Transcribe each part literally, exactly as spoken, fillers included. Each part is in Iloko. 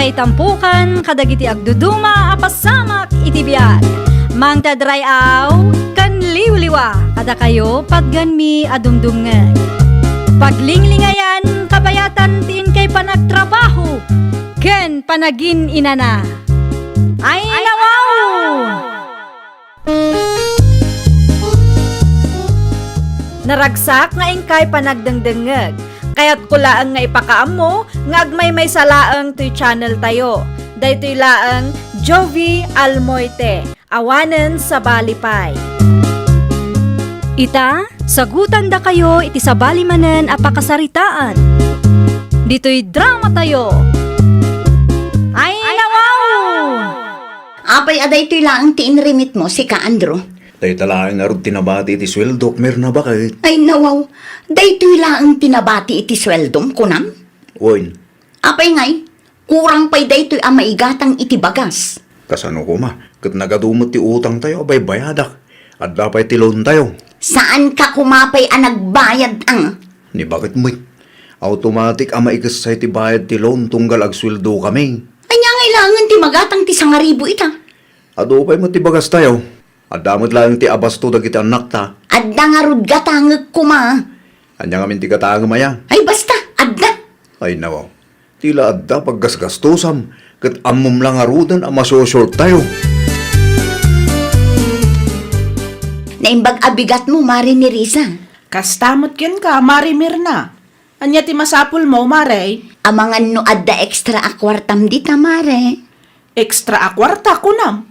Itampukan kadagiti agduduma a pasamak iti biag. Mangted ray-aw ken liwliwa kadakayo patgenmi a dumdumngeg. Paglinglingayan kabayatan ti inkay panagtrabaho ken panagin-inana. Ay, nawaw! Naragsak nga inkay panagdengdengngeg. Kayatko laeng nga ipakaammo nga agmaymaysa laeng toy channel tayo. Daytoy laeng Jovie Almoite, awanen sabali pay. Ita, sagutandakayo iti sabali manen a pakasaritaan. Ditoy drama tayo. Ay, nawaw! Apay a daytoy laeng ti inrimitmo, sika, Andrew? Dayta laeng ngarud ti nabati iti sueldok, Mirna, baket. Ay, nawaw. Daytoy laeng ti nabati iti sueldom, kunam? Wen. Apay ngay, kurang pay daytoy a maigatang iti bagas. Kasano koma? Ket nagadu met ti utangtayo a baybayadak. Adda pay ti loantayo. Saanka koma pay a nagbayad, a? Ni baket met. Automatic a maikessay ti bayad ti loan tunggal agsueldokami. Ania ngay laengen ti magatang ti sangaribu ita? Adu pay met ti bagastayo. Adda met laeng ti abasto dagiti annakta. Adda ngarud gatangek koma. Ania ngamin ti gatangem aya? Ay, basta, adda. Ay, nawaw. Ti la adda paggasgastosam, ket ammom la ngaruden a maso-short tayo. Naimbag a bigatmo, Mare Nerissa. Kasta met kenka, Mare Mirna. Ania ti masapulmo, Mare? Amangan no adda extra a kuartam dita, Mare. Extra a kuarta, kunam?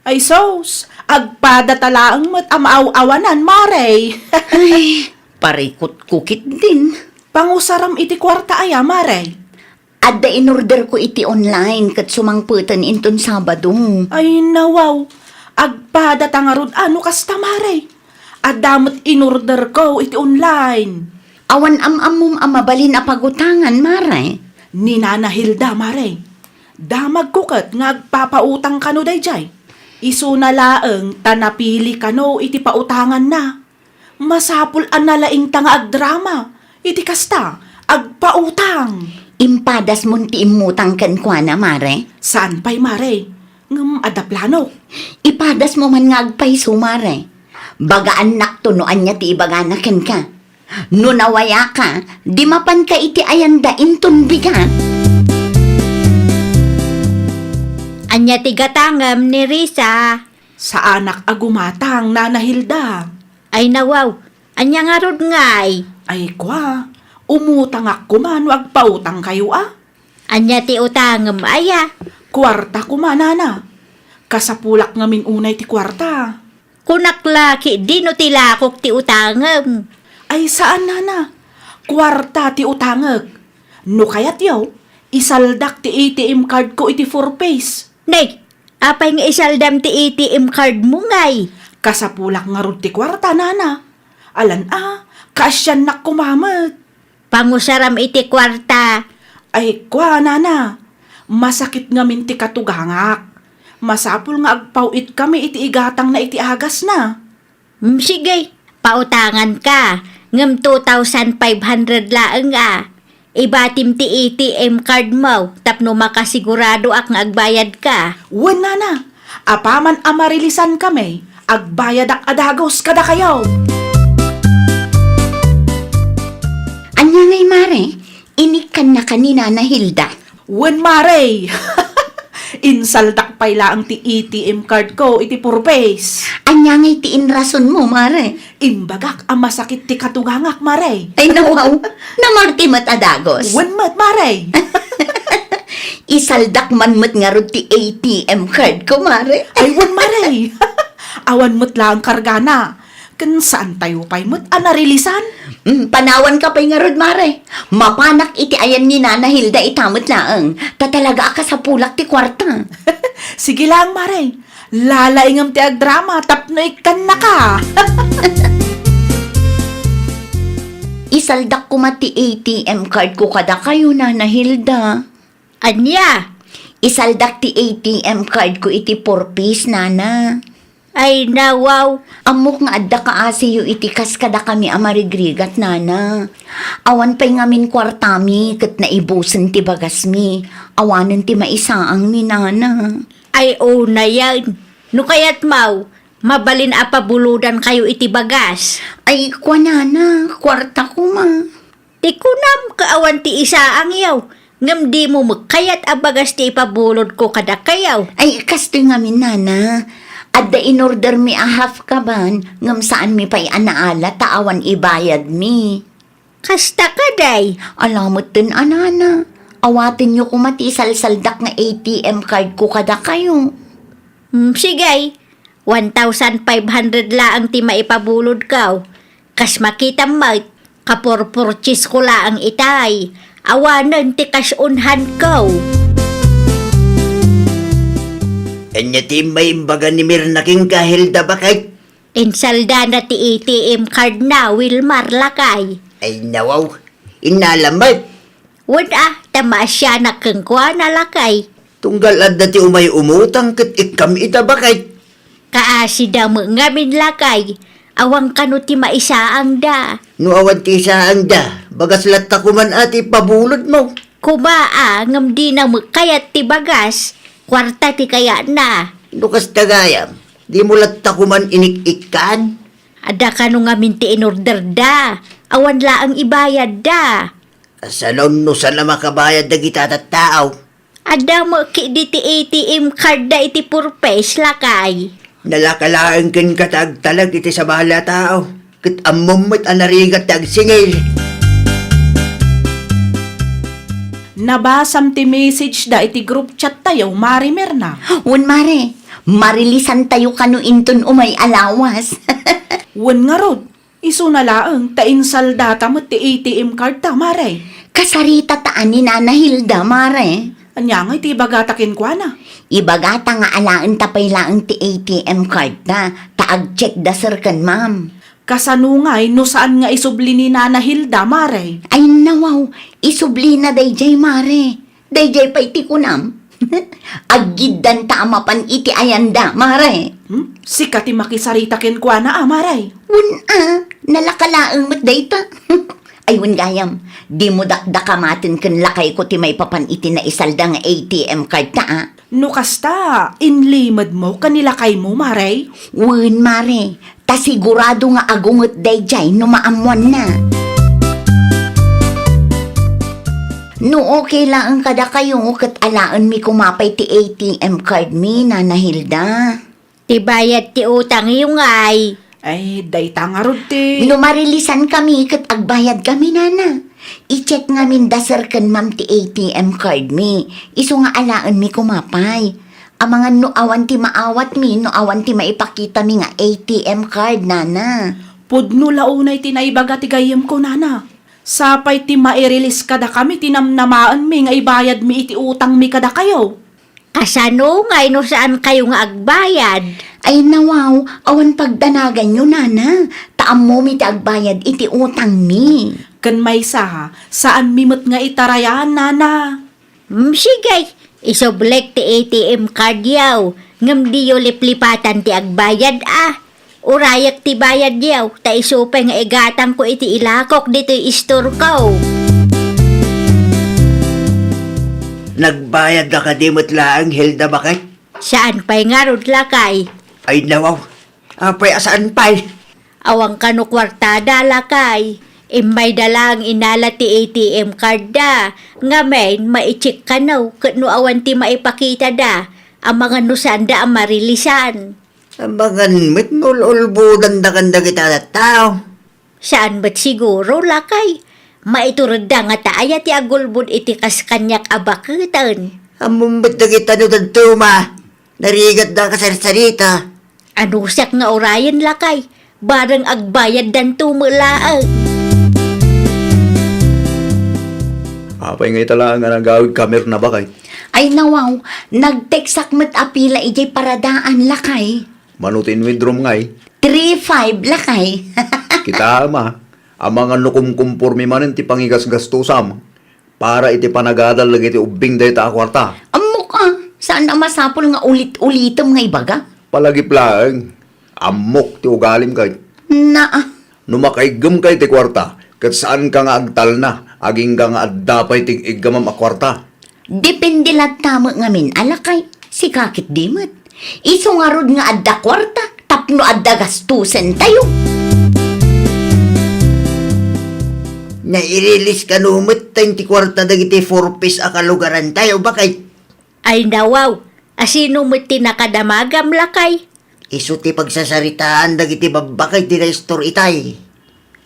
Ay sus, agpadata laeng met a maaw-awanan, Mare. Ay, parikutko ketdin. Pangusaram iti kuarta aya, Mare? Adda inorderko iti online ket sumangpeten inton Sabado. Ay, nawaw. Agpadata ngarud a no kasta, Mare. Adda met inorderko iti online. Awan am-ammom a mabalin a pagutangan, Mare? Ni Nana Hilda, Mare. Damagko ket nga agpapautang kano daydiay. Isuna laeng ta napili kano iti pautanganna. Masapul a nalaingta nga agdrama iti kasta, agpautang. Impadasmon ti immutang kenkuana, Mare? Saan pay, Mare. Ngem adda planok. Ipadasmo man nga agpayso, Mare. Bagaannakto no ania ti ibagana kenka. No nawayaka, di mapanka iti ayanda inton bigat. Ania ti gatangem, Nerissa? Saanak a gumatang, Nana Hilda. Ay, nawaw, ania ngarud ngay? Ay, kua, umutangak koma no agpautangkayo a. Ania ti utangem aya? Kuarta koma, Nana. Kasapulak ngamin unay ti kuarta. Kunak la, ketdin no ti lakok ti utangem. Ay, saan, Nana. Kuarta ti utangek. No kayatyo, isaldak ti A T M card ko iti Four Ps. Nay, apay nga isaldam ti A T M card mo ngay? Kasapulak ngarud ti kuarta, Nana. Alan a, kaasiannak koma met. Pangusaram iti kuarta. Ay, kua, Nana. Masakit ngamin ti katugangak. Masapul nga agpaw-itkami iti igatangna iti agasna. Mm, sige, pautanganka. Ngem two thousand five hundred laeng a. Ibatim ti A T M card mo tapno makasiguradoak nga agbayadka. Wen, Nana. Apaman a marilisankami, agbayadak a dagus kadakayo. Ania ngay, Mare? Inikkannaka ni Nana Hilda? Wen, Mare. Insaldak pay laeng ti A T M card ko iti Four Ps. Ania ngay ti inrasonmo, Mare? Imbagak a masakit ti katugangak, Mare. Ay, nawaw. Namati met a dagus. Wen met, Mare. Isaldak man met ngarud ti A T M card ko, Mare. Ay, wen, Mare. Awan met laeng kargana. Ken saantayo pay met a narilisan? Mm, panawanka pay ngarud, Mare. Mapanak iti ayan ni Nana Hilda ita met laeng. Ta talaga a kasapulak ti kuarta. Sige laeng, Mare. Lalaingem ti agdrama tapno ikkannaka. Isaldak koma ti A T M card ko kadakayo, Nana Hilda. Ania? Isaldak ti A T M card ko iti Four Ps, Nana. Ay, nawaw. Ammok nga adda kaasiyo iti kas kadakami a marigrigat, nana. Awan pay ngamin kuartami ket naibusen ti bagasmi. Awanen ti maisaangmi, nana. Ay, unayen. No kayatmo, mabalin a pabulodankayo iti bagas. Ay, kua, nana, kuarta koma. Ti kunam, kaawan ti isaangyo, ngem dimo met kayat a bagas ti ipabulodko kadakayo. Ay, kastoy ngamin, nana. Adda inordermi a half kaban, ngem saanmi pay a naala ta awan ibayadmi. Kasta kadi? Ala metten a, nana. Awatenyo koma ti isalsaldak nga A T M cardko kadakayo. Hmm, sige. One thousand five hundred laeng ti maipabulodko. Kas makitam met, kapurpurchis ko laeng itay. Awanen ti kas-onhanko. Ania ti imbaga ni Mirna kenka, Hilda, baket? Insaldana ti A T M cardna, Wilmar, lakay. Ay, nawaw. Innala met. Wen a, ta maasianak kenkuana, lakay. Tunggal adda ti umay umutang ket ikkam ida, baket. Kaasida met ngamin, lakay. Awan kano ti maisaangda. No awan ti isaangda, bagas latta koman a ti ipabulodmo. Koma a, ngem dina met kayat ti bagas. Kuarta ti kayatna. No kasta gayam, dimo latta koman inik-ikkan? Adda kano ngamin ti inorderda. Awan laeng ibayadda. Kasano no saan a makabayad dagiti tattao? Adda met ketdi ti A T M cardda iti purpose, lakay. Nalaka laeng kenka ta agtalek iti sabali a tao, ket ammom met a narigat ti agsingil. Nabasam ti message da iti group chat tayo, Mare Mirna. Wen, Mare, marilisantayo kano inton umay a lawas. Wen ngarud, isuna laeng ta insaldata met ti A T M card ta, Mare. Kasarita ta a ni Nana Hilda, Mare. Ania ngay ti ibagata kenkuana? Ibagata nga alaenta pay laeng ti A T M card ta, ta ag-check da sir ken ma'am. Kasano ngay no saan nga isubli ni Nana Hilda, Mare? Ay, nawaw, isublina daydiay, Mare. Daydiay pay ti kunam. Aggiddanta a mapan iti ayanda, Mare. Hmm? Sika ti makisarita kenkuana a, Mare? Wen a, nalaka laeng met dayta. Ay, wen gayam, dimo dakdakamaten ken lakayko ti maipapan iti naisalda nga A T M card ta a. No kasta, inlimedmo ken ni lakaymo, Mare? Wen, Mare. Ta sigurado nga agunget daydiay no maammoanna. No okay laeng kadakayo, ket alaenmi koma pay ti A T M card mi, Nana Hilda. Ti bayad ti utangyo ngay. Ay, dayta ngarud ti. No marilisan kami ket agbayad kami, Nana. I-check ngamin da sir ken ma'am ti A T M card mi. Isu nga alaenmi koma pay. Amangan no awan ti maawatmi, no awan ti maipakitami nga A T M card, Nana. Pudno la unay ti naibaga ti gayyemko, Nana. Sapay ti mairilis kadakami ti namnamaenmi nga ibayadmi iti utangmi kadakayo. Kasano ngay no saankayo nga agbayad? Ay, nawaw, awan pagdanaganyo, Nana. Ta ammomi ti agbayad iti utangmi. Ken maysa, saanmi met nga itarayaan, Nana. Hmm, sige, isublek ti A T M card yaw, ngem diyo liplipatan ti agbayad a. Urayek ti bayad yaw, ta isu pay nga igatangko iti ilakok ditoy istorko. Nagbayad da kadi met laeng, Hilda, baket? Saan pay ngarud, lakay? Ay, nawaw. Apay a saan pay? Awan kano kuartada, lakay. Immayda laeng inala ti A T M card da. Ngamin, maicheck kano ket no awan ti maipakita da. Amangan no saanda a marilisan. Amangan met no ululbodanda kan dagiti tattao. Saan met siguro, lakay. Maituredda nga ta aya ti agulbod iti kas kaniak a baketen. Ammom met dagita no dadduma. Narigatda a kasarsarita. Anusak nga urayen, lakay. Bareng agbayaddanto met laeng. Apay nga ita laeng a nagawid ka, Mirna, baket? Ay, nawaw. Nagteksak met a pila idiay paradaan, lakay. Mano ti in-withdraw ngay? Three five, lakay. Kitaem a, amangan no kumkumpormi manen ti pangigasgastusam para iti panagadal dagiti ubbing dayta a kuarta. Ammok a, saan a masapul nga ulit-ulitem nga ibaga? Palagip laeng, Ammok ti ugalim kay. Naa. No makaiggem kay ti kuarta, ket saanka nga agtalna, agingga nga adda pay ti iggamam a kuarta. Depende latta met ngamin a lakay, sika ket di met. Isu ngarud nga adda kuarta tapno adda gastusen tayo. Nairilis kano met ti kuarta dagiti four Ps a kalugaran tayo, bakay? Ay nawaw, asino met ti nakadamagam, lakay? Isu ti pagsasaritaan dagiti babbakay ti naistor itay.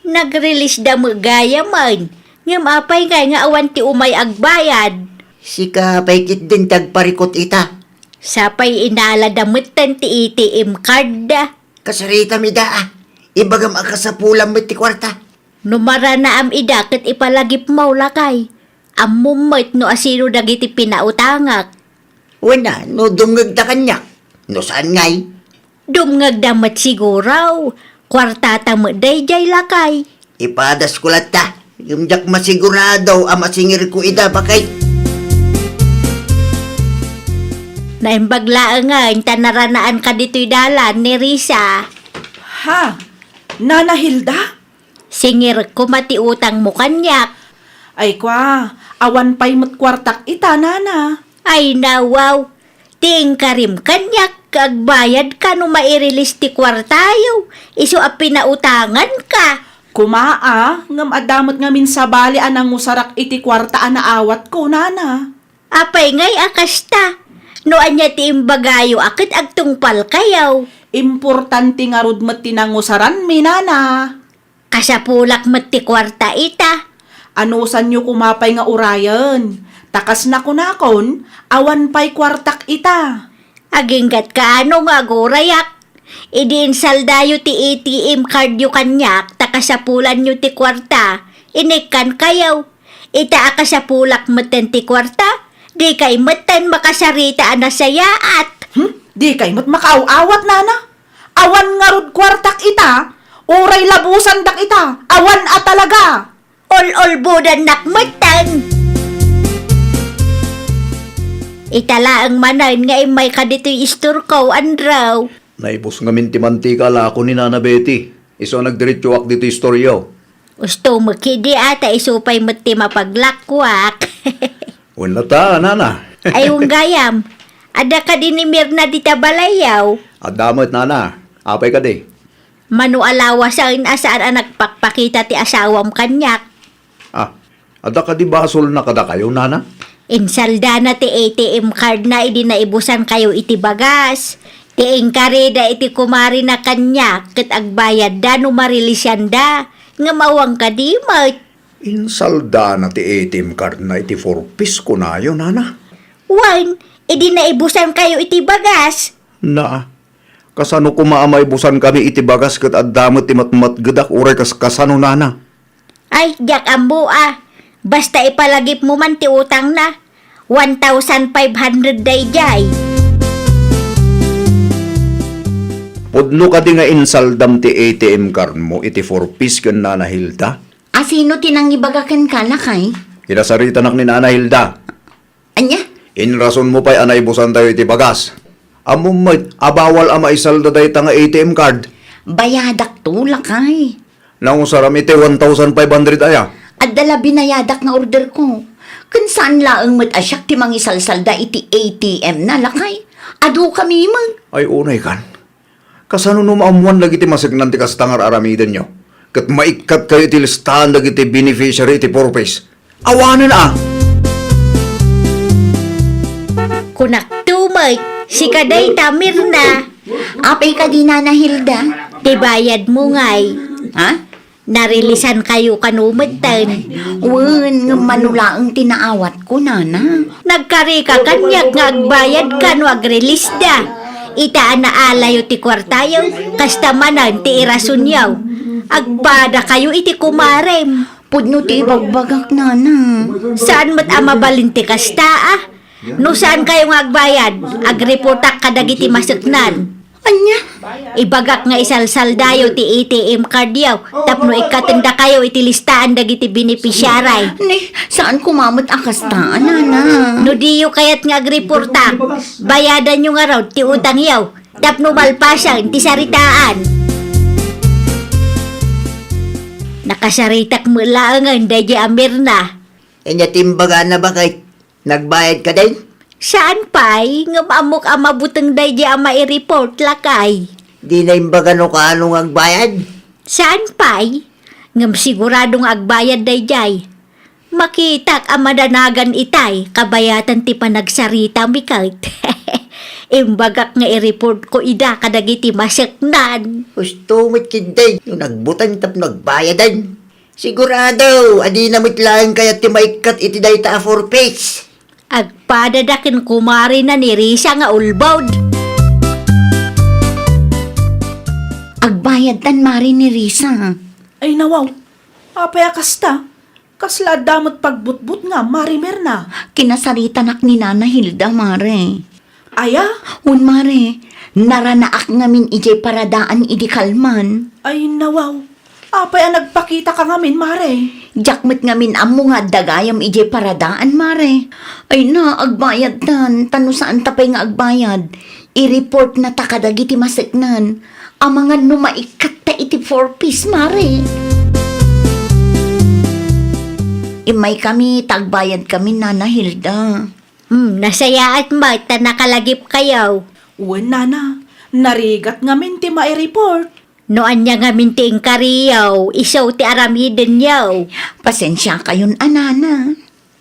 Nagrilisda met gayamen, ngem apay ngay nga awan ti umay agbayad? Sika pay ketdin ti agparikut ita. Sapay inalada metten ti A T M card da. Kasaritam ida, ah. Ibagam a kasapulam met ti kuarta. No maranaam ida ket ipalagipmo, lakay. Ammom met no asino dagiti pinautangak. Wen a, no dumngegda kaniak. No saan ngay? Dumngegda met siguro. Kuartata met daydiay, lakay. Ipadasko latta. Ngem diak masigurado a masingirko ida, bakay. Naimbag laengen ta naranaanka ditoy dalan ni Risa. Ha? Nana Hilda? Singirek koma ti utangmo kaniak. Ay kua, awan pay met kuartak ita, nana. Ay nawaw, ti inkarim kaniak, agbayadka no mairilis ti kuartayo, isu a pinautanganka. Kuma a, ngem adda met ngamin sabali a nangusarak iti kuarta a naawatko, nana. Apay ngay a kasta? No ania ti imbagayo a ket agtungpalkayo? Importante ngarud met ti nangusaranmi, nana. Kasapulak met ti kuarta ita. Anusanyo koma pay nga urayen. Ta kas nakunakon, awan pay kuartak ita. Aginggatka no nga agurayak. Idi insaldayo ti A T M cardyo kaniak ta kasapulanyo ti kuarta, inikkankayo. Ita a kasapulak metten ti kuarta, dikay metten makasarita a nasayaat. Hmm? Dikay met makaaw-awat, nana? Awan ngarud kuartak ita, uray labusandak ita, awan a talaga. Ol-olbudannak metten. Ita laeng manen nga immayka ditoy istorko, Andrew. Naibus ngamin ti mantika a lako ni Nana Betty. Isu a nagdiretsoak ditoy istoryo. Usto met idi a ta isu pay met ti mapaglakkuak. Wen latta, nana. Ay, wen gayam. Adda kadi ni Mirna dita balayyo? Adda met, nana. Apay kadi? Mano a lawasen a saan a nagpakpakita ti asawam kaniak. Ah, adda kadi basolna kadakayo, nana? Insaldana ti A T M cardna idi naibusankayo iti bagas. Ti inkarida iti kumarina kaniak ket agbayadda no marilisianda. Ngem awan kadi met. Insaldana ti A T M cardna iti four Ps kunayo, nana? Wen, idi naibusankayo iti bagas. Naa, kasano koma a maibusankami iti bagas ket adda met ti matmatgedak uray kas-, kasano, nana? Ay, diak ammo a. Basta ipalagipmo man ti utangna. One thousand five hundred daydiay. Pudno kadi nga insaldam ti A T M cardmo iti four Ps ken Nana Hilda? Asino ti nangibaga kenka, lakay? Kinasaritanak ni Nana Hilda. Ania? Inrasonmo pay a naibusantayo iti bagas. Ammom met a bawal a maisalda dayta nga A T M card. Bayadak to, lakay. Nangusaram iti one thousand five hundred aya? Adda la binayadak nga orderko. Ken saan laeng met a siak ti mangisalsalda iti A T M na, lakay. Adu kami met. Ay, unay kan. Kasano no maammoan dagiti maseknan ti kasta nga ar-aramidenyo? Ket maikkatkayo iti listaan dagiti beneficiary iti four Ps. Awanen a! Kunak to met, sika dayta, Mirna. Apay kadi, Nana Hilda? Ti bayadmo ngay. Ha? Narilisankayo kano metten? Wen, ngem mano laeng ti naawatko, nana. Nagkarika kaniak nga agbayadka no agrilisda. Ita a naalayo ti kuartayo, kasta manen ti irasonyo. Agpadakayo iti kumarem. Pudno ti ibagbagak, nana. Saan met a mabalin ti kasta, a? No saankayo nga agbayad, agreportak kadagiti maseknan. Ania? Ibagak nga isalsaldayo ti A T M cardyo tapno ikkatendakayo iti listaan dagiti beneficiary. Ni, saan koma met a kasta, nana? No diyo kayat nga agreportak, bayadanyo ngarud ti utangyo. Tapno malpasen ti saritaan. Nakasaritak met laengen daydiay a Mirna. Ania ti imbagana baket? Nagbayad kadin? Saan pay, ngem ammok a mabuteng daydiay a maireport, lakay. Dina imbaga no kaano nga agbayad? Saan pay, ngem sigurado nga agbayad daydiay. Makitak a madanagan itay, kabayatan ti panagsarita mi ket. Imbagak nga i-report ko ida kadagiti maseknan. Husto met ketdi, no nagbuteng tapno agbayadan. Sigurado, adina met laeng kayat ti maikkat iti dayta a four Ps. Agpadada ken kumarena ni Risa nga ulbod. Agbayadtan, Mare, ni Risa. Ay, nawaw. Apay a kasta? Kasla adda met pagbutbutngam, Mare Mirna? Kinasaritanak ni Nana Hilda, Mare. Aya? Wen, Mare. Naranaak ngamin idiay paradaan idi kalman. Ay, nawaw. Apay a nagpakitaka ngamin, Mare? Diak met ngamin ammo nga adda gayam idiay paradaan, Mare. Ay na, agbayadtan, ta no saanta pay nga agbayad, i-report na ta kadagiti maseknan. Amangan no maikkatta iti four Ps, Mare. Immaykami, ta agbayadkami, Nana Hilda. Hmm, nasayaat met ta nakalagipkayo. Wen, Nana, narigat ngamin ti maireport. No ania ngamin ti inkariyo, isu ti aramidenyo. Pasensiakayon a, Nana.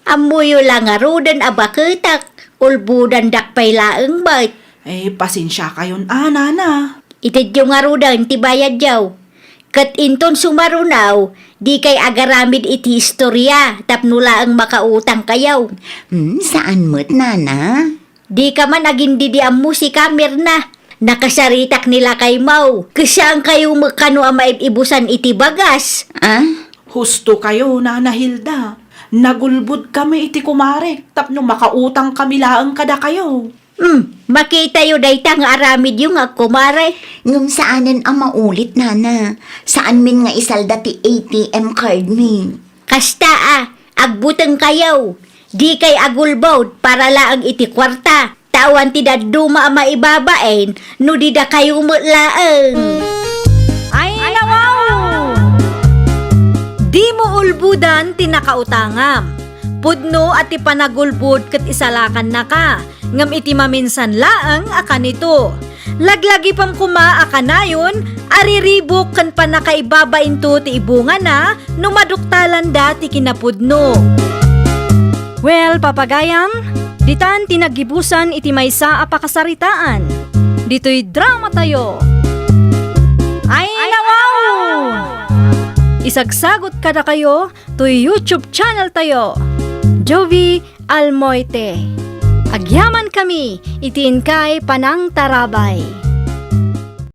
Ammoyo la ngaruden a baketak, ulbodandak pay laeng met. Eh, pasensiakayon a, Nana. Itedyo ngaruden ti bayadyo. Ket inton sumaruno, dikay agaramid iti historia tapno laeng makautangkayo. Hmm, saan met, Nana? Dika man agindidi ammo sika, Mirna. Nakasaritak ni lakaymo. Ket saankayo met kano a maib-ibusan iti bagas? Ah? Hustokayo, Nana Hilda. Nagulbodkami iti kumarek tapno makautangkami laeng kadakayo. Hmm, makitayo dayta nga aramidyo nga agkumare. Ngem saanen a maulit, Nana. Saanmin nga isalda ti A T M card mi. Kasta a, agbutengkayo. Dikay agulbod para laeng iti kuarta. Ta awan ti dadduma a maibabain no di dakayo met laeng. Ay, nawaw! Dimo ulbodan ti nakautangam. Pudno a ti panagulbod ket isalakannaka, ngem iti maminsan laeng a kanito. Laglagipem koma a kanayon a riribuk ken pannakaibabainto ti ibungana no maduktalanda ti kinapudno. Well, papagayam, ditan ti naggibusan iti maysa a pakasaritaan. Ditoy dramatayo. Ay, nawaw! Isagsagot kadakayo toy YouTube channel tayo, Jovie Almoite. Agyamankami iti inkay panangtarabay.